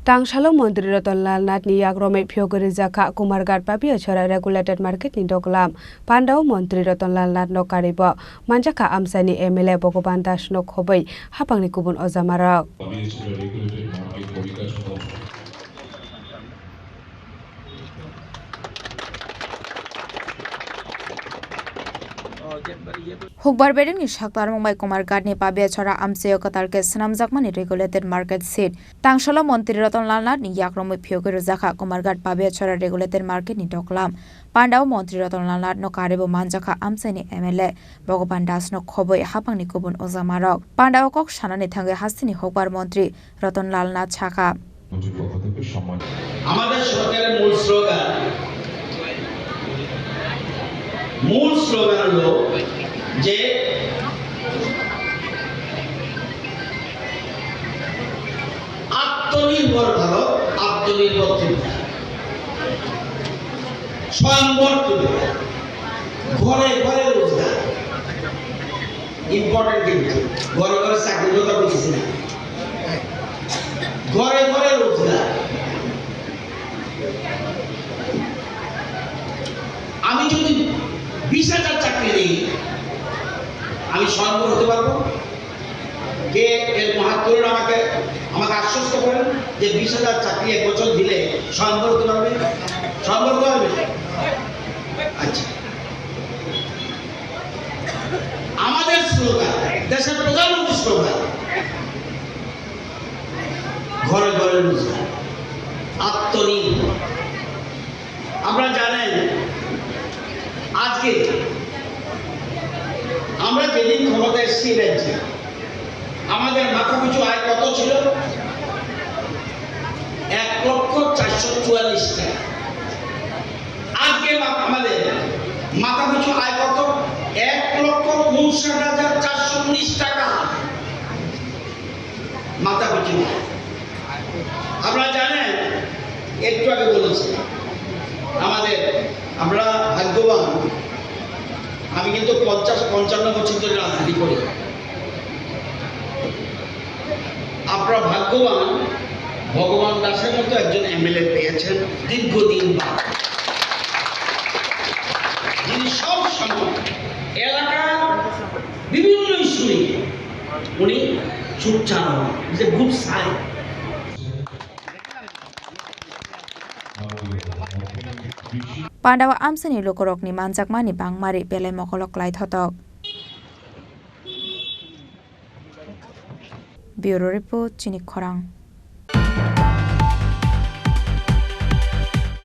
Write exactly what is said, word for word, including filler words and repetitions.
Tangsalo Montri Ratan Lal Nath ni yakromwi phiyogwi rijak kha Kumarghat Pabiachara Regulated Market ni doklam. Pandao Montri Ratan Lal Nath no karibo manjakha amchaini M L A Bhagavan Das no khobwi haphangni kubun ojamarok. Hukbar bedekni saklarmung bai Kumarghatni Pabiachara amchaio kwtal khe swnamjakmani regulated market seat. Tangsalo Montri Ratan Lal Nath ni yakromwi phiyogwi rwjakha Kumarghat Pabiachara regulated market ni doklam. Pandao Montri Ratan Lal Nath no karibo manjakha amchaini M L A Bhagavan Das no khobwi haphangni kubun ojamarok. Pandao kok sanani thangwi hasteni Hukbar Montri Ratan Lal Nath sakha. আমাদের সরকারের মূল স্লোগান, মূল স্লোগান হলো যে আত্মনির্ভর ভারত, আত্মনির্ভর ত্রিপুরা, স্বয়ংভর ত্রিপুরা, ঘরে ঘরে রোজগার। ইম্পর্টেন্ট কিন্তু, ঘরে ঘরে চাকরির কথা বলতেছি না, ঘরে ঘরে রোজগার। আমি যদি বিশ হাজার চাকরি দিই, আমি স্বয়ংভর হতে পারবো? কে এর মহাত্মা আমাকে, আমাকে আশ্বস্ত করেন যে বিশ হাজার চাকরি এক বছর দিলে স্বয়ংভর হতে পারবে? স্বয়ংভর হতে পারবে? আচ্ছা, আমাদের স্লোগান, দেশের প্রধানমন্ত্রীর স্লোগান, ঘরে ঘরে রোজগার, আত্মনির্ভর। আপনারা জানেন, আজকে আমরা যেদিন ক্ষমতায় এসেছি রাজ্যে, আমাদের মাথাপিছু আয় কত ছিল? এক লক্ষ চারশো চুয়াল্লিশ টাকা। আজকে মা-, আমাদের মাথাপিছু আয় কত? এক লক্ষ উনষাট হাজার চারশো উনিশ টাকা। মাথাপিছু আয়। আপনারা জানেন, একটু আগে বলেছি, আমাদের, আমরা ভাগ্যবান। আমি কিন্তু পঞ্চাশ পঞ্চান্ন বছর ধরে রাজনীতি করি। আপনারা ভাগ্যবান, ভগবান দাসের মতো একজন এমএলএ পেয়েছেন দীর্ঘদিন বাদে, যিনি সব সময় এলাকার বিভিন্ন ইস্যু নিয়ে উনি সোচ্চার হন। It's a good sign. Pandao amsini lukurokni manjakmani bangmari belai mokolok klai thotok. Bureau Report, Chini Khorang.